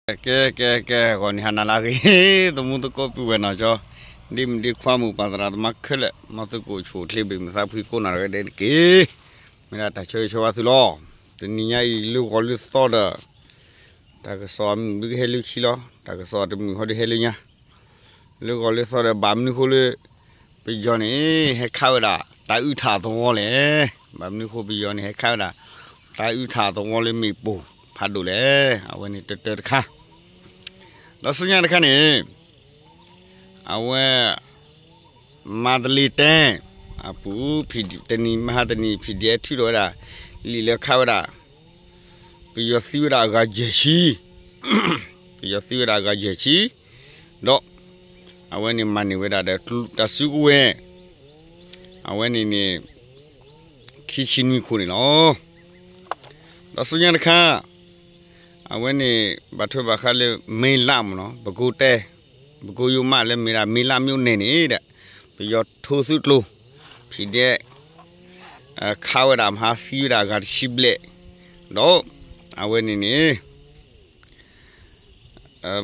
ကဲ ကဲ ကဲ ဂီၤနံၤဟါနၤလၢအဂ့ၤ သမူသကိးပုၢ်ဝဲၢ်နီၢ်ကၠီ ဒ့မုၣ်ဒ့ခွါ မိၢ်ပၢ်သရၣ်သမါခဲလၢာ် မ်သုကအိၣ်ဆူၣ်အိၣ်ချ့ ဘၣ်မုာ်သးဖှံကိးနီၢ်ဂၤဒဲးတက့ၢ်. မ့ၢ်ဒၣ်တၢ်ဆၢဂ့ၤဆၢဝါသုလီၤ. တနံၤညါအံၤ လၢဂီၤလၢသီဒီး တၢ်ကစီၣ်အမုာ်ဒုးကဟဲလၢခံလီၤ. တၢ်ကစီၣ်တမုာ်ဃီဒုးဟဲလၢညါ လၢဂီၤလၢသီဒီး ဘၣ်မနုၤဃိလၢ ပယီၤန့ၣ် ဟဲခးဝဲဒၣ် တၢ်အုၣ်ထၣ်သဝီလဲၣ်. ဘၣ်မနုၤဃိပယီၤန့ၣ် ဟဲခးဝဲဒၣ် တၢ်အုၣ်ထၣ်သဝီလၢမ့ၣ်ပိၢ်ဖးဒိၣ်လဲၣ်. အဝဲန့ၣ်တၢတၢတခါ ဒီးဆူညါတခါန့ၣ် အဝဲ မၤတလ့ၤတဲ အပူၤ တနံၤမဟါတနံၤ PDF ထုးထီၣ်ဝဲဒၣ် လံာ်လၢခးဝဲဒၣ် ပယီၤသံဝဲဒၣ်အဂၤယဲၢ်ဆံ ပယီၤသံဝဲဒၣ်အဂၤယဲၢ်ဆံ ဒီး အဝဲန့ၣ်မၤန့ၢ်ဝဲဒၣ်ဒီးတၢ်စုကဝဲၤ အဝဲန့ၣ်န့ၣ် ခံဆံနွံခိၣ်န့ၣ်လီၤ. ဒီးဆူညါတခါ အဝဲန့ၣ် ဘၣ်ထွဲဘၣ်ဃးလၢ မ့ၢ်လၢမ့ၢ်နီၤ ပကိးတဲ ပကိးယိၤမးလၢမ့ၢ်ဒၣ် မ့ၢ်လၢမ့ၢ်အိၣ်န့ၣ်န့ၣ်ဒီး ပယီၤထိသုးကျိၤ PDF ခးဝဲဒၣ်မဟါသံဝဲဒၣ်အဂၤတဆံဘျဲၣ် ဒီး အဝဲန့ၣ်န့ၣ်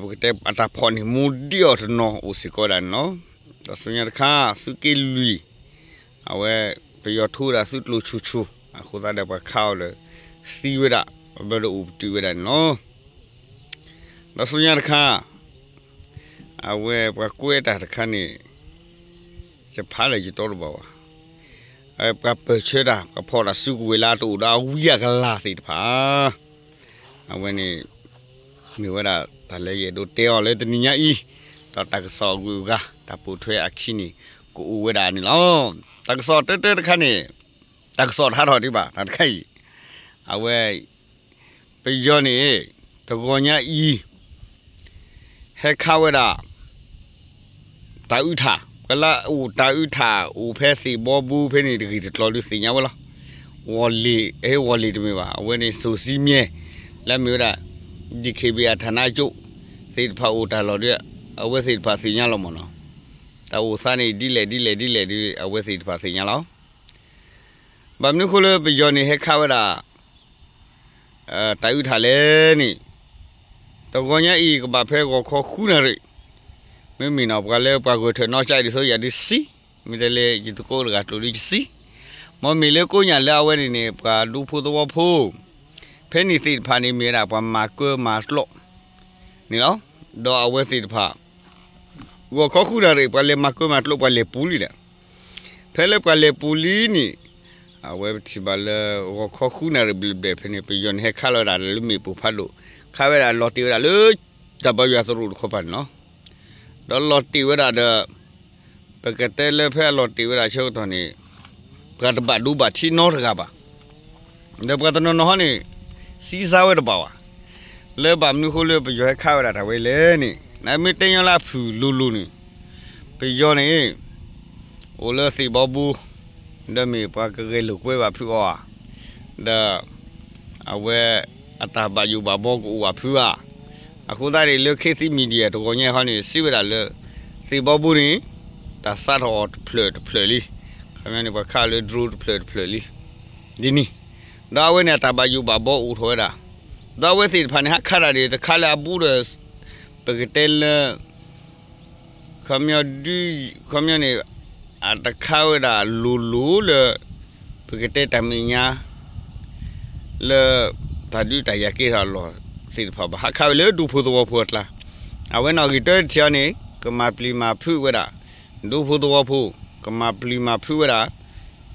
ပကတဲအတၢ်ဖီၣ်န့ၢ်မူဒံးအီၤတနီၤအိၣ်စ့ၢ်ကီးဒၣ်န့ၣ်လီၤ. ဒီးဆူညါတခါ သုးက့လွံၢ် အဝဲ ပယီၤထိဝဲဒၣ်သုးကျိၤဆူၣ်ဆူၣ် အဃိသတးဒီးပှၤခးအီၤလၢ သံဝဲဒၣ် ဘျီဒီးအိၣ်ပတုာ်ဝဲဒၣ်န့ၣ်လီၤ. ဒီးဆူညါတခါ အဝဲပှၤကွဲးတၢ်တခါန့ၣ် ယဖးလၢယတီတဘၣ်ဘၣ်. ပှၤပၢၢ်ဆၢတၢ် ပှၤဖီၣ်တၢ်စုကဝဲၤလၢအတအိၣ်ဒီးအဝံအကလၤသ့ၣ်တဖၣ် အဝဲန့ၣ် မ့ၢ်ဝဲဒၣ်တၢ်လၢယအဲၣ်ဒိးတဲအီၤလၢတနံၤညါအံၤ, ဒီးတၢ်ကစီၣ်အဂုၤအဂၤ တၢ်ပိာ်ထွဲအခံန့ၣ် ကအိၣ်ဝဲဒၣ်န့ၣ်လီၤ. တၢ်ကစီၣ်တၢတၢတခါန့ၣ် တၢ်ကစီၣ်တဟးထီၣ်ဒံးဘၣ် တၢ်တခါအံၤ, အဝဲ ပယီၤန့ၣ် တဂီၤညါအံၤ ဟဲခးဝဲဒၣ် တၢ်အုၣ်ထၣ် ပှၤလၢအအိၣ်တၢ်အုၣ်ထၣ် အိၣ်ဖဲသ့ၣ်ဘီဘူဖဲန့ၣ်တဂ့ၢ်တကျိၤဒုးသ့ၣ်ညါဝဲလီၤ. ဝီၤလ့ၤ ဝီၤလ့ၤတမ့ၢ်ဘၣ် အဝဲန့ၣ်စိၤစံမၠဲၣ် လၢအမ့ၢ်ဝဲဒၣ် DKBA အဌာနချုပ် သ့ၣ်တဖၣ်အိၣ်တၢ်လီၢ်ဒီး အဝဲသ့ၣ်တဖၣ်သ့ၣ်ညါလီၤမ့ၢ်နီၤ. တၢ်အိၣ်သးန့ၣ် ဒ်လဲၣ်ဒ်လဲၣ်ဒ်လဲၣ်ဒီး အဝဲသ့ၣ်တဖၣ်သ့ၣ်ညါလီၤ. ဘၣ်မနုၤဃိလၢပယီၤန့ၣ်ဟဲခးဝဲဒၣ် တၢ်အုၣ်ထၣ်လဲၣ်န့ၣ် တဂီၤညါအံၤကဘၣ်ဖဲဂီၤခီဃုနၣ်ရံၣ်, မ့မ့ၢ်နီၤ ပှၤလၢပှၤဂဲၤထၢၣ်နီၢ်ကၠးဒ်သိးယၤဒုးစံး, မ့ၢ်တဲလၢယသကိးတဂၤကျိၤဒုးယစံး, မ့မ့ၢ်လၢကိးညၣ်လၢအဝဲန့ၣ်န့ၣ် ပှၤဒူဖိသဝီဖိ ဖဲန့ၣ်သ့ၣ်တဖၣ်န့ၣ်မ့ၢ်ဝဲဒၣ်ပှၤမၤကၢမၤကျီၢ်န့ၣ်လီၤ. ဒီးအဝဲသ့ၣ်တဖၣ် ဂီၤခီဃုနၣ်ရံၣ် ပှၤလဲၤမၤကၢမၤကျီၢ် ပှၤလဲၤပူၤလံဒီး ဖဲလၢပှၤလဲၤပူၤလံန့ၣ် အဝဲပထံၣ်ဘၣ်လၢ ဂီၤခီဃုနၣ်ရံၣ်ဘျဲၣ်ဘျဲၣ်ဖဲန့ၣ် ပယီၤန့ၣ်ဟဲခးလီၤဝဲဒၣ်လၢမ့ၣ်ပိၢ်ဖးဒိၣ်, ခးဝဲဒၣ်လီၤတ့ၢ်ဝဲဒၣ်လၢ တၢ်ဘါယွၤသရိာ်တခီပၤန့ၣ်လီၤ. ဒီးလီၤတ့ၢ်ဝဲဒၣ်ဒီး ပကတဲလၢဖဲအလီၤတ့ၢ်ဝဲဒၣ်ဆၢကတီၢ်န့ၣ် ပှၤတဘၣ်ဒိဘၣ်ထံးနီတဂၤဘၣ်. ဒီးပှၤတနီၤနီၤဟီန့ၣ် စံးစါဝဲတဘၣ်ဘၣ်. လၢဘၣ်မနုၤဃိလၢပယီၤဟဲခးဝဲဒၣ်တၢ်ဝဲလဲၣ်န့ၣ် နမ့ၢ်တဲညီလၢအဖုၣ်လိၤလိၤန့ၣ် ပယီၤန့ၣ် အိၣ်လၢသ့ၣ်ဘီဘူ ဒီးမ့ၢ်ပှၤကဂဲၤလိာ်ကွဲဘၣ်ဖုးအီၤဧါ, ဒီး အဝဲ အတၢ်ဘၣ်ယိၣ်ဘၣ်ဘီကအိၣ်ဘၣ်ဖုးဧါ. အဃိသတးန့ၣ် လၢ ခေတ်သစ် Media တဂီၤညါဟီန့ၣ် စံးဝဲဒၣ်လၢ သ့ၣ်ဘီဘူန့ၣ် တၢ်စးထီၣ်အီၤတဖျၢၣ်တဖျၢၣ်လံ. ခီပညီန့ၣ် ပှၤခးလၢ drone တဖျၢၣ်တဖျၢၣ်လံ ဒ်န့ၣ်, ဒီးအဝဲန့ၣ်အတၢ်ဘၣ်ယိၣ်ဘၣ်ဘီအိၣ်ထီၣ်ဝဲဒၣ်, ဒီးအဝဲသ့ၣ်တဖၣ်န့ၣ် ဟးခးတၢ်န့ၣ် တခါလၢအဘူးဒီး ပကတဲလၢ ခီပညီဒု ခီပညီန့ၣ် အတခးဝဲဒၣ်လိၤလိၤလၢ ပကတဲတၢ်မဲာ်ညါ လၢ တၢ်ဒုးတၢ်ယၤကဲထီၣ်အလီၢ်သ့ၣ်တဖၣ်ဘၣ်, ဟးခးဝဲလၢဒူဖိသဝီဖိအကျါ, အဝဲန့ၣ်အဂ့ၢ်တၢတထံၣ်အီၤန့ၣ် ကမၤပျံၤမၤဖုးဝဲဒၣ် ဒူဖိသဝီဖိ, ကမၤပျံၤမၤဖုးဝဲဒၣ်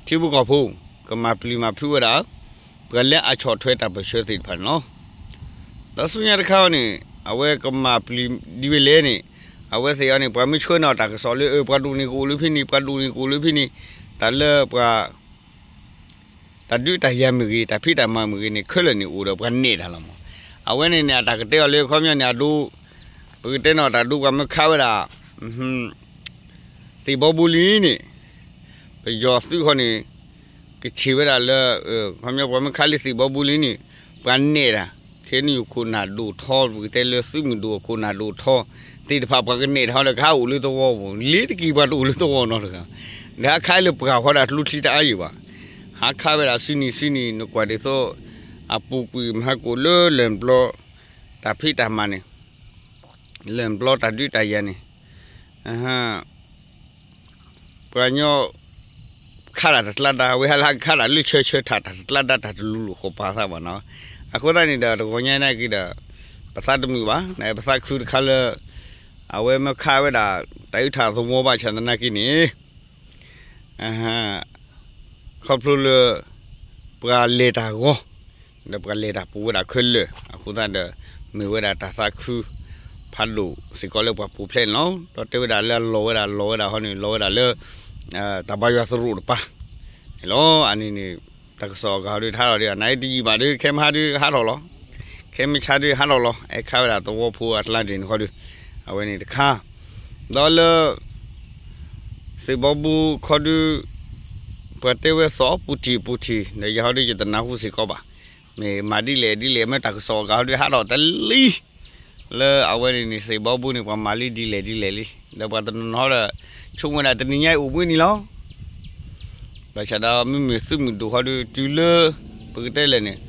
ထံဖိကီၢ်ဖိ, ကမၤပျံၤမၤဖုးဝဲဒၣ် ပှၤလၢအဆီၣ်ထွဲတၢ်ပၢၢ်ဆၢသ့ၣ်တဖၣ်န့ၣ်လီၤ. ဒီးဆူညါတခါအီၤန့ၣ် အဝဲကမၤပျံၤဒ်ဝဲလဲၣ်န့ၣ် အဝဲသ့ၣ်အီၤန့ၣ် ပှၤမ့ၢ်ဆှၢန့ၢ်အီၤတၢ်ကစီၣ်လၢ အၢ ပှၤဒိၣ်န့ၣ်ကအိၣ်လၢဖဲန့ၣ် ပှၤဒိၣ်န့ၣ်ကအိၣ်လၢဖဲန့ၣ် တၢ်လၢပှၤ တၢ်ဒုးတၢ်ယၤမ့ၢ်ဂ့ၤ တၢ်ဖံးတၢ်မၤမ့ၢ်ဂ့ၤန့ၣ် ခဲလၢာ်န့ၣ်အိၣ်ဒီးပှၤနဲၣ်တၢ်လီၤမး. အဝဲန့ၣ်န့ၣ် အတၢ်ကတဲအီၤလၢခီပညီန့ၣ် အဒိ ပကတဲန့ၣ် တၢ်ဒိပှၤမ့ၢ်ခးဝဲဒၣ် သ့ၣ်ဘီဘူလံန့ၣ် ပယီၤသုးခီန့ၣ် ကဆံးဝဲဒၣ်လၢ ခီပညီပှၤမ့ၢ်ခးလၢသ့ၣ်ဘီဘူလံန့ၣ် ပှၤနဲၣ်တၢ် ခဲနံၣ်အခိၣ်နၢ်ဒိၣ်ထီ ပကတဲလၢသုးမုၢ်ဒိၣ်အခိၣ်နၢ်ဒိၣ်ထီ သ့ၣ်တဖၣ်ပှၤကနဲၣ်တၢ်ဟီဒီးကဟးအိၣ်လၢသဝီပူၤ လ့ၤတက့ၤပှၤတအိၣ်လၢသဝီနီတဂၤ ဒီးဟးခးလၢပှၤဃီဒီးကျိချံတအါယံၤဘၣ်. ဟးခးဝဲဒၣ်စုနံၤစုနံၤ နကွၢ်ဒ်သိး အပူၤကွံာ်မဟါကိၣ်လၢလဲၤပျီ တၢ်ဖံးတၢ်မၤန့ၣ် လၢဘျီတၢ်ဒုးတၢ်ယၤန့ၣ် ပှၤကညီ ခးတၢ်တကျါဒါ ဝဲဟဲလၢခးတၢ်လၢဆၢဆၢထၢၣ် တၢ်တကျါဒါတၢ်တလူၤလိာ်ဃိပာ်သးဘၣ်နီၤ. အဃိသတးန့ၣ်ဒီး တဂီၤညါနာ်က့ဒီး ပသးတမုာ်ဘၣ် နပသးခုတခါလၢ အဝဲမ့ၢ်ခးဝဲဒၣ် တၢ်အုၣ်ထၣ်သဝီဘၣ်ဆၣ်သနာ်က့န့ၣ် ခီဖျိလၢ ပှၤလဲၤတၢ်ဂီၤ ဒီးပှၤလဲၤတၢ်ပူၤဝဲဒၣ်ခဲလၢာ် အဃိသတးဒီး မ့ၢ်ဝဲဒၣ်တၢ်သးခု ဖးဒိၣ်စ့ၢ်ကီးလၢပှၤပူၤဖျဲးန့ၣ်လီၤ. ဒီးတဲဝဲဒၣ်လၢအလီၤဝဲဒၣ်လီၤဝဲဒၣ်ဟီန့ၣ် လီၤဝဲဒၣ်လၢ တၢ်ဘါယွၤသရိာ်တပၤန့ၣ်လီၤ. အန့ၣ်န့ၣ် တၢ်ကစီၣ်အဂၤဟီဒုးတဟးထီၣ်ဒံး နတယံာ်ဘၣ်ဒုး ခဲမဟါဒုးဟးထီၣ်လီၤ. ခဲမုၢ်ဆါဒုးဟးထီၣ်လီၤ အဲၣ်ခးဝဲဒၣ်သဝီဖိအကျါဒ်န့ၣ်ခီဒုး အဝဲန့ၣ်တခါ ဒီးလၢ သ့ၣ်ဘီဘူခီဒုး ပှၤတဲဝဲသီပူၤထံၣ်ပူၤထံၣ် ဒီးယၤဟီဒုးယတနၢ်ဟူစ့ၢ်ကီးဘၣ်. မ့ၢ်မၤဒ်လဲၣ်ဒ်လဲၣ် မ့ၢ်တၢ်ကစီၣ်အဂၤဟီဒုးဟးထီၣ်တလံ လၢအဝဲန့ၣ်န့ၣ် သ့ၣ်ဘီဘူန့ၣ် ပှၤမၤလံဒ်လဲၣ်ဒ်လဲၣ်လံ ဒီးပှၤတနီၤနီၤဒီး ဆိကမိၣ်ဝဲဒၣ်တနံၤညါအံၤအိၣ်ဘှံးနံၤလီၤ. ဘၣ်ဆၣ်ဒီးမ့မ့ၢ်သုးမုၢ်ဒိၣ်ခီဒုး တုၤလၢ ပကတဲလဲၣ်န့ၣ်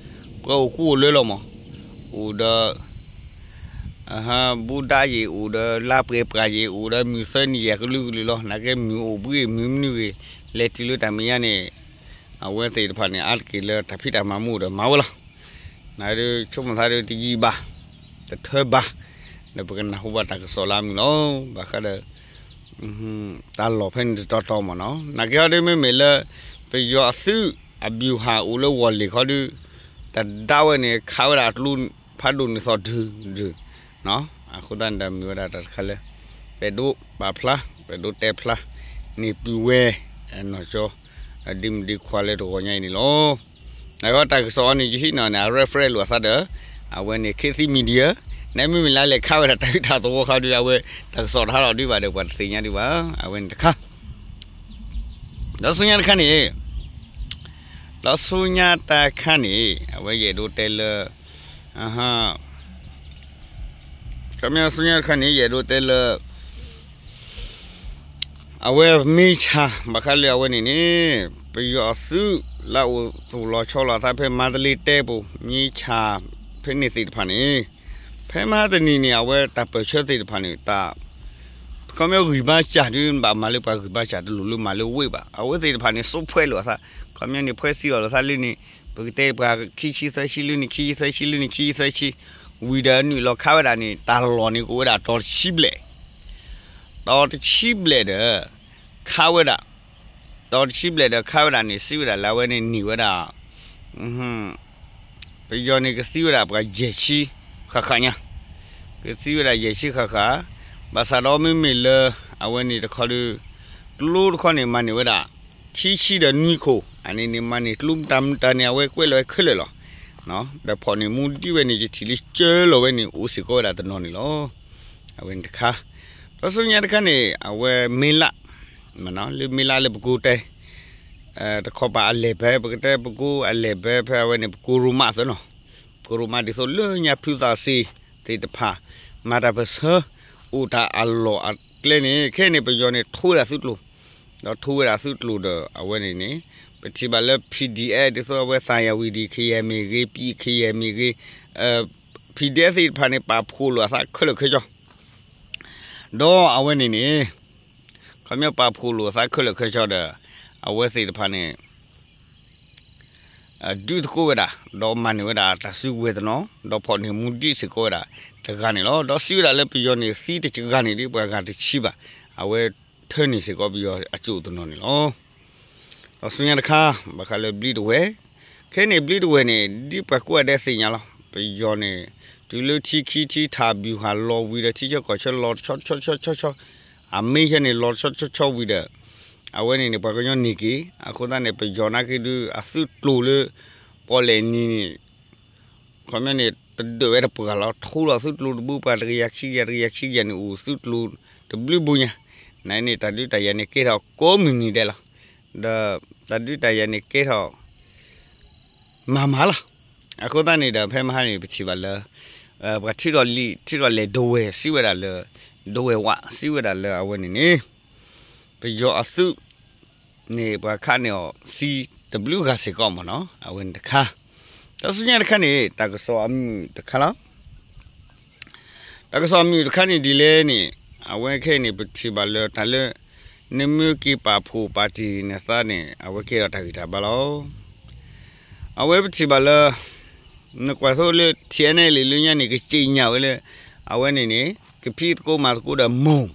ပှၤအိၣ်ကူအိၣ်လၢလီၤမး အိၣ်ဒီး ဘူဒါယံၤ အိၣ်ဒီးလါပှဲၤပှၢ်ယံၤ အိၣ်ဒီးမုၢ်သၢနံၤယံၤ ကလုာ်ကလုာ်လီၤ. နာ်က့မုၢ်အိၣ်ဘှံး မုၢ်မနုၤဂ့ၤ လဲၤတုၤလၢတၢ်မဲာ်ညါန့ၣ် အဝဲသ့ၣ်တဖၣ်န့ၣ် အါတက့ၢ်လၢတၢ်ဖံးတၢ်မၤမူဒီးမၤဝဲလီၤ. နဒုးဆိကမိၣ်သးဒုးတယံာ်ဘၣ် တထၢဘၣ် ဒီးပကနၢ်ဟူဘၣ်တၢ်ကစီၣ်လၢအမုာ်လီၤ. ဘၣ်ဃးဒီး တၢ်လီၢ်ဖဲန့ၣ်တတီၤတီၤမးနီၤ နာ်က့ဟီဒုးမ့မ့ၢ်လၢ ပယီၤအသုးအဗျူဟာအိၣ်လၢဝီၢ်လ့ၢ်ခီဒုး တဒါဝဲန့ၣ် ခးဝဲဒၣ်အကျိဖးဒိၣ်န့ၣ်သီၣ်ဒုၣ်ဒုၣ် အဃိသတးန့ၣ်ဒီးမ့ၢ်ဝဲဒၣ်တၢ်တခါလၢ ပဒိးပာ်ဖျါ ပဒိးတဲဖျါ န့ၢ်ပုၢ်ဝဲၢ် နီၢ်ကၠီ ဒ်မုၣ်ဒ်ခွါလၢတဂီၤညါအံၤန့ၣ်လီၤ. အဃိတၢ်ကစီၣ်အံၤန့ၣ် ယဟံးန့ၢ်န့ၣ် အ reference လိာ်အသးဒီး အဝဲန့ၣ် ခေတ်သစ် Media နမ့မ့ၢ်လၢလဲၤခးဝဲဒၣ်တၢ်အုၣ်ထၣ်သဝီခါဒုး အဝဲတၢ်ကစီၣ်တဟးထီၣ်ဒံးဘၣ်ဒီး ပှၤတသ့ၣ်ညါဒံးဘၣ် အဝဲန့ၣ်တခါ ဒီးဆူညါတခါန့ၣ် ဒီးဆူညါတခါန့ၣ် အဝဲယအဲၣ်ဒိးတဲလၢ ခီပညီဆူညါတခါန့ၣ် ယအဲၣ်ဒိးတဲလၢ အဝဲမ့ၢ်ဆၣ် ဘၣ်ဃးလၢအဝဲန့ၣ်န့ၣ် ပယီၤအသုးလၢအအိၣ်သူၣ်လီၤဆီလီၤအသးဖဲမါတလ့တဲပူၤ မ့ၢ်ဆၣ် ဖဲန့ၣ်သ့ၣ်တဖၣ်န့ၣ် ဖဲမဟါတနံၤန့ၣ် အဝဲတၢ်ပၢၢ်ဆၢသ့ၣ်တဖၣ်န့ၣ် တၢ် ခီပညီဂံၢ်ဘါစၢ်ဒုး ဘၣ်မၤလၢပှၤဂံၢ်ဘါစၢ်တလိၣ်လၢမၤလၢဝ့ၢ်ဘၣ် အဝဲသ့ၣ်တဖၣ်န့ၣ် စိာ်ဖှဲလိာ်အသး ခီပညီန့ၣ် ဖှဲစံအီၤလိာ်သးလၢန့ၣ် ပကတဲပှၤခံဆံသၢဆံလၢန့ၣ် ခံဆံသၢဆံလၢန့ၣ် ခံဆံသၢဆံ ဝံၤဒီးနုာ်လီၤခးဝဲဒၣ်န့ၣ် တၢ်လီၢ်န့ၣ်ကအိၣ်ဝဲဒၣ်တီၤတဆံဘျဲၣ် တီၤတဆံဘျဲၣ်ဒီး ခးဝဲဒၣ် တီၤတဆံဘျဲၣ်ဒီးခးဝဲဒၣ်န့ၣ် စံးဝဲဒၣ်လၢအဝဲန့ၣ်န့ၢ်ဝဲဒၣ် ပယီၤန့ၣ်ကသံဝဲဒၣ်ပှၤယဲၢ်ဆံဃၣ်ဃၣ်ညါ, ကသံဝဲဒၣ်ယဲၢ်ဆံဃၣ်ဃၣ်, ဘၣ်ဆၣ်ဒီးမ့မ့ၢ်လၢ အဝဲန့ၣ်တခီဒီး ကျိတခီန့ၣ် မၤန့ၢ်ဝဲဒၣ် ခံဆံဒီးနွံခိၣ်, အန့ၣ်န့ၣ်မၤန့ၢ်ကျိမတၤမတၤန့ၣ် အဝဲကွဲးလီၤဝဲခဲလၢာ်လီၤ. ဒီးဖီၣ်န့ၢ်မူဒံးဝဲန့ၣ် ယထံၣ်လံကၢလီၤဝဲန့ၣ် အိၣ်စ့ၢ်ကီးဝဲဒၣ်တနီၤန့ၣ်လီၤ. အဝဲန့ၣ်တခါ, ဒီးဆူညါတခါန့ၣ် အဝဲမ့ၢ်လၢ လၢမ့ၢ်လၢလၢပကိးတဲ တခီပၤအလဲၤဖဲ ပကတဲပကိးအလဲၤဖဲ ဖဲအဝဲန့ၣ် ပကိးရိမးသနီၤ, ပကိးရိမးဒ်သိးလၢညါဖုသးစ့သ့ၣ်တဖၣ် မၤတၢ်ပၢၢ်ဆၢ အိၣ်တၢ်အလီၢ်အကျဲန့ၣ် ခဲအံၤန့ၣ် ပယီၤန့ၣ် ထိဝဲဒၣ်သုးကျိၤ, ဒီးထိဝဲဒၣ်သုးကျိၤဒီး အဝဲန့ၣ်န့ၣ် ပထံၣ်ဘၣ်လၢ PDF ဒ်သိးအဝဲ သၣ်ယၣ်ဝံၤဒံး ခယဲၢ်မ့ၢ်ဂ့ၤ ပံၣ်ခယဲၢ်မ့ၢ်ဂ့ၤ PDF သ့ၣ်တဖၣ်န့ၣ် ပာ်ဖှိၣ်လိာ်အသးခဲလၢာ်ခဲဆ့ ဒီးအဝဲန့ၣ်န့ၣ် ခီပညီပာ်ဖှိၣ်လိာ်အသးခဲလၢာ်ခဲဆ့ဒီး အဝဲသ့ၣ်တဖၣ်န့ၣ် ဒုးသကိးဝဲဒၣ် ဒီးမၤန့ၢ်ဝဲဒၣ်တၢ်စုကဝဲၤတနီၤ ဒီးဖီၣ်န့ၢ်မူဒံးစ့ၢ်ကီးဝဲဒၣ်တဂၤန့ၣ်လီၤ. ဒီးစံးဝဲဒၣ်လၢပယီၤန့ၣ်သံတဂၤန့ၣ် ဒ်ပှၤဂၤတဆံဘၣ်, အဝဲထၢန့ၢ်စ့ၢ်ကီးပယီၤအစိၣ်တနီၤန့ၣ်လီၤ. ဒီးဆူညါတခါ ဘၣ်ဃးလၢဘျံးတဝဲၢ်, ခဲန့ၣ်ဘျံးတဝဲၢ်န့ၣ် ဒ်ပှၤကိးဂၤဒဲးသ့ၣ်ညါလီၤ. ပယီၤန့ၣ် တုၤလၢထံခံထံထၢၣ်ဘျူးဟၣ်လီၤဝံၤဒီး ထံဆၢကီၢ်ဆၢလီၤတဆီဆီဆီဆီဆီ, အမ့ၢ်ဆၢန့ၣ် လီၤတဆီဆီဆီဝံၤဒီး အဝဲန့ၣ်န့ၣ် ပှၤကညီန့ၢ်က့ၤ အဃိသတးန့ၣ် ပယီၤနာ်က့ဒုး အသုးကျိၤလၢ ပီၣ်လဲၣ်နံၤန့ၣ် ခီပညီန့ၣ် တဒၢးဝဲတပှၢ်လီၤ. ထိလီၤသုးကျိၤတဘိပှၤ တကယၤခံကယၤ တကယၤခံကယၤန့ၣ် အိၣ်သုးကျိၤတဘျုးဘိညါ, နန့ၣ် တၢ်ဒုးတၢ်ယၤန့ၣ် ကဲထီၣ်ကိးမုၢ်နံၤဒဲးလီၤ. ဒီးတၢ်ဒုးတၢ်ယၤန့ၣ် ကဲထီၣ် မၤမၤလီၤ. အဃိသတးန့ၣ်ဒီး ဖဲမဟါန့ၣ် ပထံၣ်ဘၣ်လၢ ပှၤထံၣ်ထီၣ်လံာ် ထံၣ်ထီၣ်လဲၤဒဝဲၢ် စံးဝဲဒၣ်လၢ ဒဝဲၢ်ဝး စံးဝဲဒၣ်လၢအဝဲန့ၣ်န့ၣ် ပယီၤအသုးန့ၣ် ပှၤခးန့ၢ်အီၤသံတဘျုးဂၤစ့ၢ်ကီးမ့ၢ်နီၤ အဝဲန့ၣ်တခါ, ဒီးဆူညါတခါန့ၣ် တၢ်ကစီၣ်အမုၢ်တခါလီၤ. တၢ်ကစီၣ်မုၢ်တခါန့ၣ်ဒ်လဲၣ်န့ၣ်, အဝဲခဲအံၤန့ၣ် ပထံၣ်ဘၣ်လၢတၢ်လၢ နမ့ၢ်က့ၤပာ်ဖှိၣ်ပာ်တံၢ်နသးန့ၣ် အဝဲကဲထီၣ်တၢ်ဂံၢ်တၢ်ဘါလီၤ. အဝဲပထံၣ်ဘၣ်လၢ နကွၢ်သိလၢ ထံၣ်အဲၣ်နဲၣ်လံ လၢညါန့ၣ် ကစံၣ်ညါဝဲလၢ အဝဲန့ၣ်န့ၣ် ကဖံးသကိးမၤသကိးဒီးမိၢ်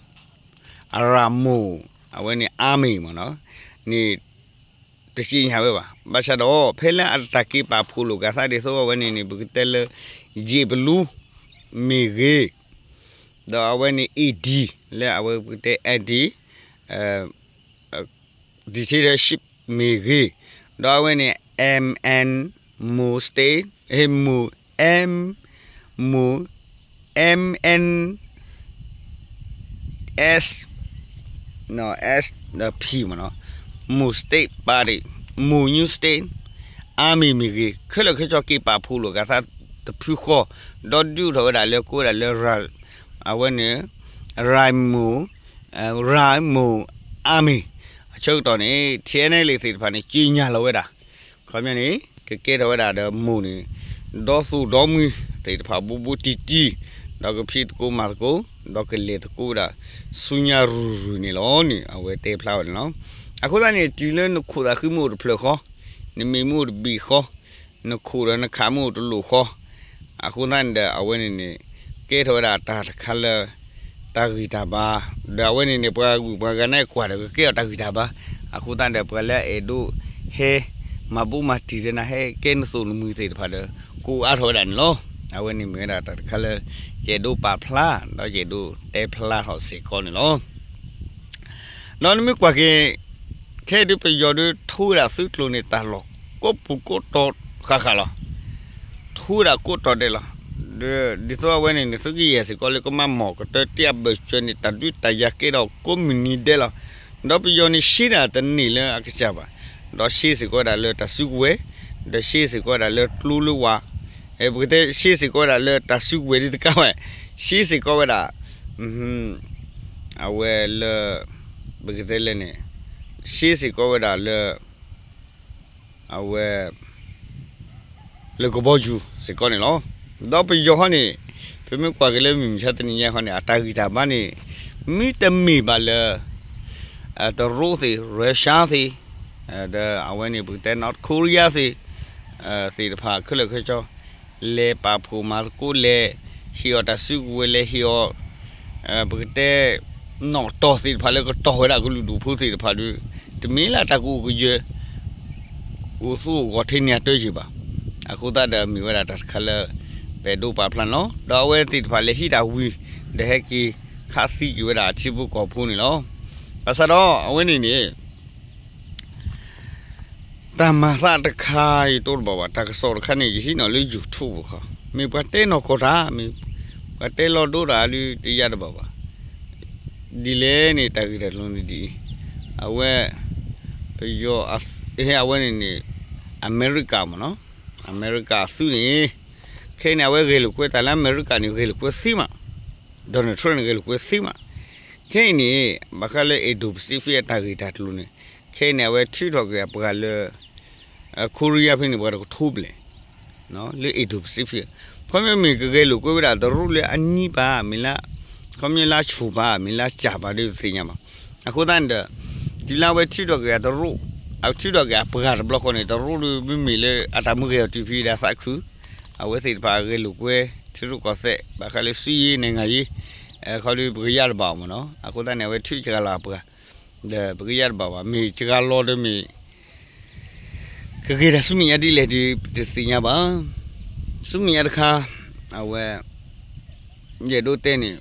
အရၤမိၢ် အဝဲန့ၣ် army မ့ၢ်နီၤ န့ၣ် တစံၣ်ညါဝဲဘၣ်. ဘၣ်ဆၣ်ဒီး ဖဲလၢအတၢ်က့ၤပာ်ဖှိၣ်လိာ်က့ၤသးဒ်သိးအဝဲန့ၣ်န့ၣ် ပကတဲလၢ ယ့ၣ်ပလူ မ့ၢ်ဂ့ၤ, ဒီးအဝဲန့ၣ် AD လၢအဝဲပကတဲ anti dictatorship မ့ၢ်ဂ့ၤ, ဒီးအဝဲန့ၣ် MN မိၢ် state မိၢ် M မိၢ် MN S S ဒီး P မ့ၢ်နီၤ, မိၢ် state party, မိၢ် new state army မ့ၢ်ဂ့ၤ, ခဲလၢာ်ခဲဆ့က့ၤပာ်ဖှိၣ်လိာ်က့ၤသးတဖုဃီ, ဒီးဒုးအိၣ်ထီၣ်ဝဲဒၣ်လၢကိးဝဲဒၣ်လၢ အဝဲန့ၣ် ရၤမိၢ် ရၤမိၢ် army အဆၢကတီၢ်န့ၣ် ထံၣ်အဲၣ်နဲၣ်လံသ့ၣ်တဖၣ်န့ၣ် စံၣ်ညါလီၤဝဲဒၣ် ခီပညီန့ၣ် ကကဲထီၣ်ဝဲဒၣ်ဒီးမိၢ်န့ၣ် ဒီသူၣ်ဒီမှံသ့ၣ်တဖၣ်ဘူးဘူးတံၢ်တံၢ်, ဒီးကဖံးသကိးမၤသကိး, ဒီးကလဲၤသကိးဝဲဒၣ် ဆူညါရုၢ်ရုၢ်န့ၣ်လီၤန့ၣ် အဝဲတဲဖျါဝဲန့ၣ်လီၤ. အဃိသတးန့ၣ် တုၤလၢနခိၣ်သးဃံမ့ၢ်အိၣ်တဖျၢၣ်ဃီ, နမ့ၢ်မ့ၢ်အိၣ်တဘ့ၣ်ဃီ, နခိၣ်ဒီးနခးမ့ၢ်အိၣ်တလိၣ်ဃီ, အဃိသတးန့ၣ်ဒီး အဝဲန့ၣ်န့ၣ် ကဲထီၣ်ဝဲဒၣ်တၢ်တခါလၢ တၢ်ဂံၢ်တၢ်ဘါ, ဒီးအဝဲန့ၣ်န့ၣ် ပှၤဂုၤပှၤဂၤန့ၣ်ကွၢ်ဒီးကကဲထီၣ်တၢ်ဂံၢ်တၢ်ဘါ, အဃိသတးဒီး ပှၤလၢအအဲၣ်ဒိးဟဲ မၤဘူၣ်မၤတံၢ်ဒီးနၤ ဟဲကဲနသူၣ်နမှံသ့ၣ်တဖၣ်ဒီး ကအိၣ်အါထီၣ်ဝဲဒၣ်န့ၣ်လီၤ. အဝဲန့ၣ်မ့ၢ်ဝဲဒၣ်တၢ်တခါလၢ ယအဲၣ်ဒိးပာ်ဖျါ ဒီးယအဲၣ်ဒိးတဲဖျါထီၣ်စ့ၢ်ကီးန့ၣ်လီၤ. ဒီးနမ့ၢ်ကွၢ်က့ၤ ခဲအံၤဒုးပယီၤဒုး ထိဝဲဒၣ်သုးကျိၤန့ၣ် တၢ်လီၢ်ကိးပူၤကိးတီၤဃၣ်ဃၣ်လီၤ. ထိဝဲဒၣ်ကိးတီၤဒဲးလီၤ. ဒ်သိးအဝဲန့ၣ်န့ၣ် သုးကယဲၢ်စ့ၢ်ကီးလၢကမၤမီၢ်ကတၢၢ်တ့ၢ်အဘၢၣ်စၢၤန့ၣ် တၢ်ဒုးတၢ်ယၤကဲထီၣ်ကိးမုၢ်နံၤဒဲးလီၤ. ဒီးပယီၤန့ၣ် ရှဲဒၣ်တန့ၢ်လၢအကစၢ်ဘၣ်. ဒီးရှဲစ့ၢ်ကီးဝဲဒၣ်လၢတၢ်စုကဝဲၤ, ဒီးရှဲစ့ၢ်ကီးဝဲဒၣ်လၢကျိလၢဝၤ, ပကတဲရှဲစ့ၢ်ကီးဝဲဒၣ်လၢတၢ်စုကဝဲၤဒ်တကးဝဲ, ရှဲစ့ၢ်ကီးဝဲဒၣ် အဝဲလၢ ပကတဲလဲၣ်န့ၣ် ရှဲစ့ၢ်ကီးဝဲဒၣ်လၢ အဝဲ လၢကဘီယူၤစ့ၢ်ကီးန့ၣ်လီၤ. ဒီးပယီၤဟီန့ၣ် ပမ့ၢ်ကွၢ်က့ၤလၢမုၢ်မဆါတနံၤညါဟီန့ၣ် အတၢ်ဂံၢ်တၢ်ဘါန့ၣ် မ့တမ့ၢ်ဘၣ်လၢ တရူးသ့ၣ် Russia သ့ၣ် ဒီးအဝဲန့ၣ် ပကတဲ North Korea သ့ၣ် သ့ၣ်တဖၣ်ခဲလၢာ်ခဲဆ့ လဲၤပာ်ဖှိၣ်မၤသကိး လဲၤဟ့ၣ်အီၤတၢ်စုကဝဲၤ လဲၤဟ့ၣ်အီၤ ပကတဲ နီၣ်တီၢ်သ့ၣ်တဖၣ်လၢကတီၢ်ဝဲဒၣ်ကလုာ်ဒူၣ်ဖိသ့ၣ်တဖၣ်ဒီး တမ့ၢ်လၢတၢ်ကအိၣ်ကယၢၤ အိၣ်သူၣ်အိၣ်ဂီၤထဲန့ၣ်အတၢ်ယံၤဘၣ်. အဃိသတးဒီးမ့ၢ်ဝဲဒၣ်တၢ်တခါလၢ ပအဲၣ်ဒိးပာ်ဖျါန့ၣ်လီၤ. ဒီးအဝဲသ့ၣ်တဖၣ်လဲၤဟံးတၢ်ဝံၤ ဒီးဟဲက့ၤခးသံက့ၤဝဲဒၣ်အထံဖိကီၢ်ဖိန့ၣ်လီၤ. ဘၣ်ဆၣ်ဒီးအဝဲန့ၣ်န့ၣ် တၢ်မၤသးတခါယတိၢ်တဘၣ်ဘၣ်, တၢ်ကစီၣ်တခါန့ၣ် ယဟံးန့ၢ်လၢ YouTube အခီ, မ့ၢ်ပှၤတဲနီၢ်ကီၢ်တၢ်, မ့ၢ်ပှၤတဲလီၤဒိတၢ်လၢတယါတဘၣ်ဘၣ်. ဒ်လဲၣ်န့ၣ် တၢ်ဂ့ၢ်တၢ်ကျိၤန့ၣ်ဒ်အံၤ, အဝဲ ပယီၤ အဝဲန့ၣ်န့ၣ် အမဲရကၤမ့ၢ်နီၤ, အမဲရကၤအသုးန့ၣ် ခဲအံၤန့ၣ် အဝဲဂဲၤလိာ်ကွဲတၢ်လၢအမဲရကၤန့ၣ် ဂဲၤလိာ်ကွဲသ့မး, Donald Trump န့ၣ် ဂဲၤလိာ်ကွဲသ့မး. ခဲအံၤန့ၣ် ဘၣ်ဃးလၢ Indo-Pacific အတၢ်ဂ့ၢ်တၢ်ကျိၤန့ၣ် ခဲအံၤန့ၣ် အဝဲထုးထီၣ်က့ၤအပှၤလၢ Korea ဖဲန့ၣ် ပှၤတကထိဘျဲၣ် လၢ Indo-Pacific ခီပညီမ့ၢ်ကဂဲၤလိာ်ကွဲဝဲဒၣ်တရူးလၢအနံၤဘၣ်, မ့ၢ်လၢ ခီပညီလၢအဆူၣ်ဘၣ်, မ့ၢ်လၢအစၢ်ဘၣ်ဒီးတသ့ၣ်ညါဘၣ်. အဃိသတးန့ၣ်ဒီး တုၤလၢအဝဲထုးထီၣ်က့ၤအတရူး, အထုးထီၣ်က့ၤအပှၤတဘျီဃီန့ၣ် တရူးဒီးမ့မ့ၢ်လၢအတၢ်မုၢ်ဂဲၤအီၤတုၤဖဲဒၣ်သးခု, အဝဲသ့ၣ်တဖၣ်အဂဲၤလိာ်ကွဲ ထံရူၢ်ကီၢ်သဲး ဘၣ်ဃးလၢစုယ့ၤ နဲၣ်ဂၤယ့ၤ ခီဒီးပကယါတဘၣ်အီၤမ့ၢ်နီၤ. အဃိသတးန့ၣ် အဝဲထုးစှၤလီၤအပှၤ ဒီးပကယါတဘၣ်ဘၣ်, မ့ၢ်စှၤလီၤဒီးမ့ၢ် ကဂ့ၤတၢ်ဆူမဲာ်ညါဒ်လဲၣ်ဒီး တသ့ၣ်ညါဘၣ်. ဆူမဲာ်ညါတခါ အဝဲ ယအဲၣ်ဒိးတဲန့ၣ်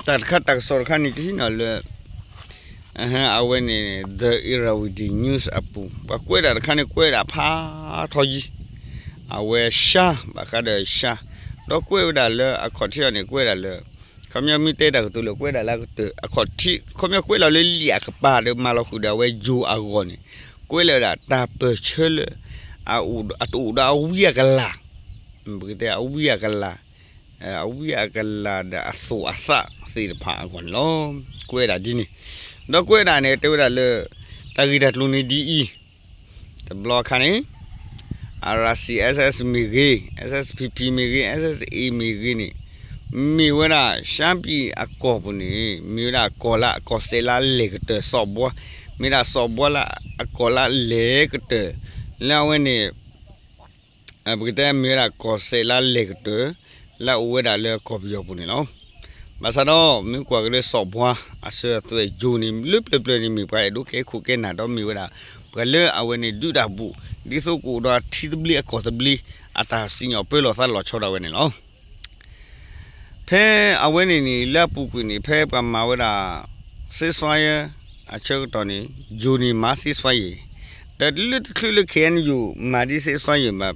တၢ်တခါတၢ်ကစီၣ်တခါန့ၣ် ကဟံးန့ၢ်လၢ အဝဲန့ၣ် The Irrawaddy News အပူၤ ပှၤကွဲးဒၣ်တခါန့ၣ် ကွဲးဒၣ်ဖးထီယံၤ အဝဲၡါ ဘၣ်ဃးဒီးၡါ ဒီးကွဲးဝဲဒၣ်လၢအခီၣ်ထံးအီၤန့ၣ် ကွဲးဒၣ်လၢ ခီပညီမ့ၢ်တဲတၢ်ကတိၤလၢကွဲးဒၣ်လၢအကတၢၢ် အခီၣ်ထံး ခီပညီကွဲးလီၤလၢလံာ်အကပၤဒီးမၤလီၤဃုာ်ဒီးအဝဲယိၤအဂီၢ်န့ၣ် ကွဲးလီၤဝဲဒၣ်တၢ်ပၢၢ်ဆၢလၢ အတအိၣ်ဒီးအဝံအကလၤ ပကတဲအဝံအကလၤ အဝံအကလၤဒီးအသူၣ်အသးသ့ၣ်တဖၣ်အဂီၢ်န့ၣ်လီၤ. ကွဲးဒၣ်ဒ်န့ၣ် ဒီးကွဲးဒၣ်န့ၣ် တဲဝဲဒၣ်လၢ တၢ်ဂ့ၢ်တၢ်ကျိၤန့ၣ်ဒ်အံၤ တဘျီအခါန့ၣ် RCSS မ့ၢ်ဂ့ၤ SSPP မ့ၢ်ဂ့ၤ SSA မ့ၢ်ဂ့ၤန့ၣ် မ့ၢ်ဝဲဒၣ် ရှမ်းပြည် အကီၢ်ပူၤန့ၣ် မ့ၢ်ဝဲဒၣ်ကီၢ်လၢအကီၢ်စဲးလၢအလဲၢ်ကတၢၢ် စီၤဘှါ, မ့ၢ်ဒၣ်စီၤဘှါလၢအကီၢ်လၢအလဲၢ်ကတၢၢ် လၢအဝဲန့ၣ် ပကတဲမ့ၢ်ဝဲဒၣ်ကီၢ်စဲးလၢအလဲၢ်ကတၢၢ် လၢအအိၣ်ဝဲဒၣ်လၢကီၢ်ပယီၤပူၤန့ၣ်လီၤ. ဘၣ်ဆၣ်ဒီး မ့ၢ်ကွၢ်က့ၤလၢစီၤဘှါ အစၢၤအသွဲၣ်ယိၤန့ၣ် လၢပျၢၤပျၢၤန့ၣ် မ့ၢ်ပှၤအဲၣ်ဒိးကဲခိၣ်ကဲနၢ်ဒီးမ့ၢ်ဝဲဒၣ် ပှၤလၢအဝဲန့ၣ်ဒုးတၢ်ဘူၣ် ဒ်သိးကအိၣ်ဒီးထံသဘျ့အကီၢ်သဘျ့ အတၢ်စံၣ်ညီၣ်ပၢလီၤသးလီၤဆီဒၣ်ဝဲန့ၣ်လီၤ. ဖဲအဝဲန့ၣ်န့ၣ် လၢအပူၤကွံာ်န့ၣ် ဖဲပှၤမၤဝဲဒၣ် ceasefire အဆၢကတီၢ်န့ၣ် ယိၤန့ၣ်မၤ ceasefire ဒီးလၢတချုးလၢ K N U မၤဒ် ceasefire ဘၣ်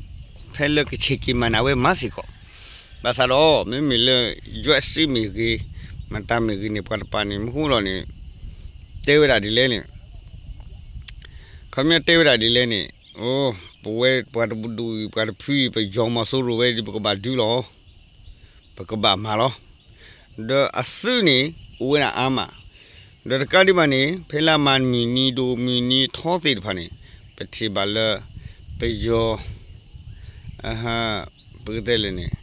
ဖဲလၢကဆ့ၣ်က့ၤမၤန့ၣ် အဝဲမၤစ့ၢ်ကီး. ဘၣ်ဆၣ်ဒီး မ့မ့ၢ်လၢ ယွဲၣ်စ့မ့ၢ်ဂ့ၤ မတၤမ့ၢ်ဂ့ၤန့ၣ် ပှၤတပၤန့ၣ် မ့ၢ်ဃိလီၤန့ၣ် တဲဝဲဒၣ်ဒ်လဲၣ်န့ၣ် ခီပညီတဲဝဲဒၣ်ဒ်လဲၣ်န့ၣ် အိ ပဝဲပှၤတဒူၣ်အံၤ ပှၤတဖုအံၤ ပယီၤမီၤစိရိၤဝဲဒ် ပကဘၣ်ဒုးလီၤ ပကဘၣ်မၤလီၤ. ဒီးအသုးန့ၣ် အိၣ်ဝဲဒၣ်အါမး, ဒီးတကးဒံးဘၣ်န့ၣ် ဖဲလၢအမၤမုၢ်နံၤဒိၣ်မုၢ်နံၤထီသ့ၣ်တဖၣ်န့ၣ် ပထံၣ်ဘၣ်လၢ ပယီၤ ပကတဲလဲၣ်န့ၣ်